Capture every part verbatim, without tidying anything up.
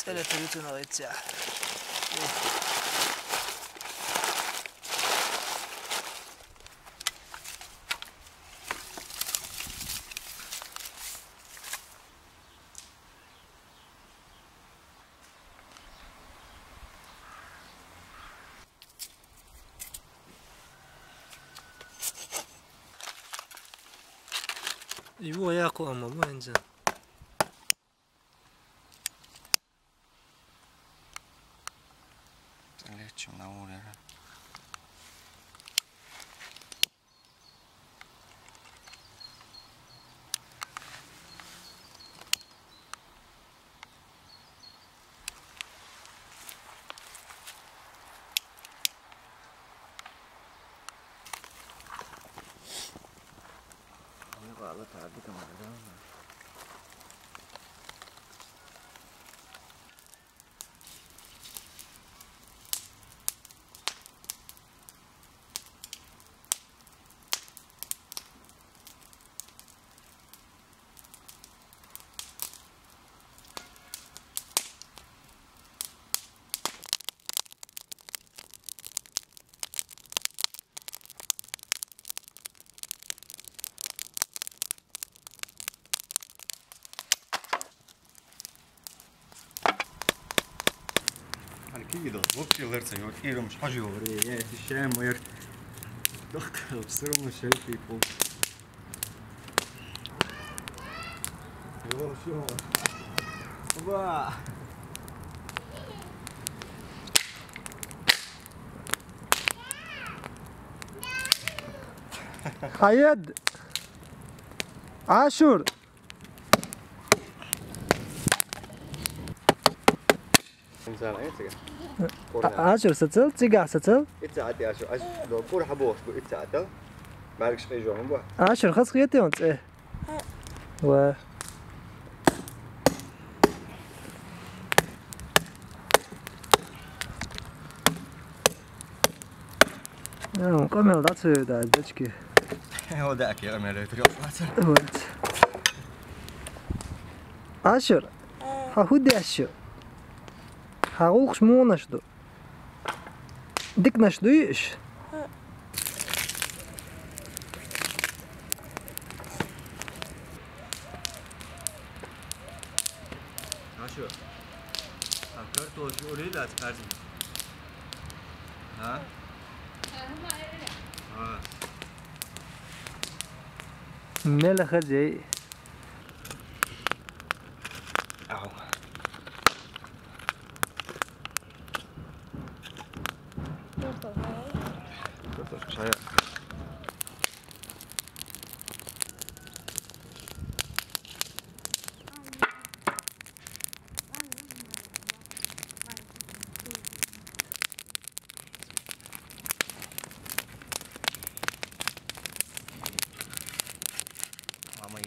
Эле тиритин алайца. Его яку ама бу энза. Лечим на уре. Арки видел, вообще лерца, вот ирум шажу, ре, я дишем, мэр. Дохка, все равно шел, people. Йо, всё. Ба. Хайед. Ашур. Инсан, э, цыган. Ашур сацыл, цыга сацыл. Ица ати ашур, ашур, до кур хабош бу ица атал. Баргш кыжон бу. Ашур хас хиете он цэ. Ва. Ну, камера да цэ да дачки. О, да, камера да. Вот. Ашур. Ха худи ашур. Ха улхш муунаш ду. Дикнаш дуйш. Ашур. А картош уридас парзин. А? А. Меле хазей. Ау. Картошка шая. Мама, е.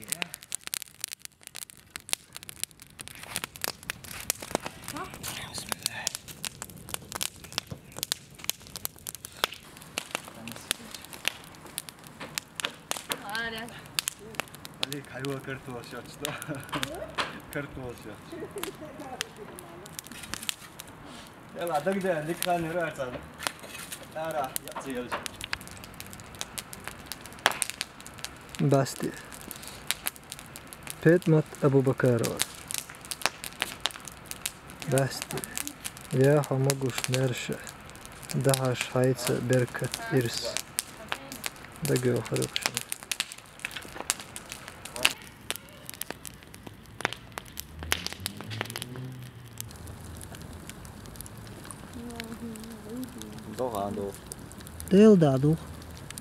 Bismillah. Али. Али кайва картошка что? Картошка. Яла, дагда, ликхан рацан. Ара, я цел. Басти. Петмат Абубакарова. Басти. Я хамагуш нерша. Дахаш хайца беркат ирс. Дагё харукша. Доган ду. Дел да ду.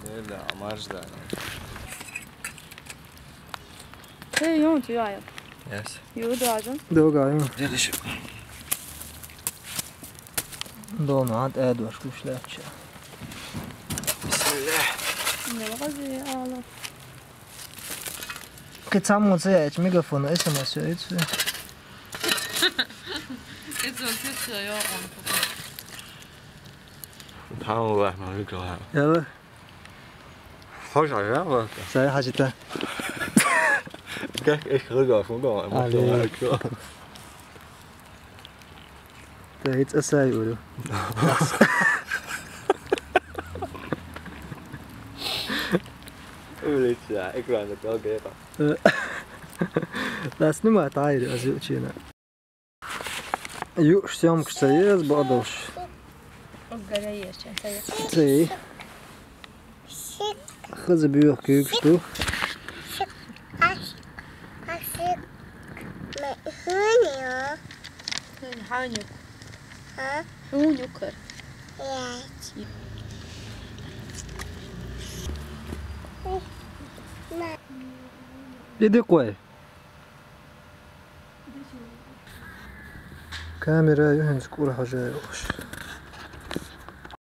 Дел да, амарж да. Эй, ён чи ая. Yes. Ю да жан. Доган. Дел иши. Донат эдваш кушляча. Бисмилла. Не вази ала. Кыцам муцеяч микрофон, эсэмэс, эцэ. Эцэ, эцэ, я он. Тамам, Аллах, мамрик, Аллах. Яла. Хош, а, я, вот. Сай хажита. Как эш хлыгал, фугал, Али. Эмоционально. Тэ, и цӀа сай уру. Улица, экран, это окей. Ласни ма тайри, аз ючина. Юш съёмкаш ца ез, бодолш. Угоря ез, чем ца ез. Цей. Хаза бюх кюк шту. Ханю. Ханю кар. Иди къой. Камера юхьанца кӀур хьажа йохуш.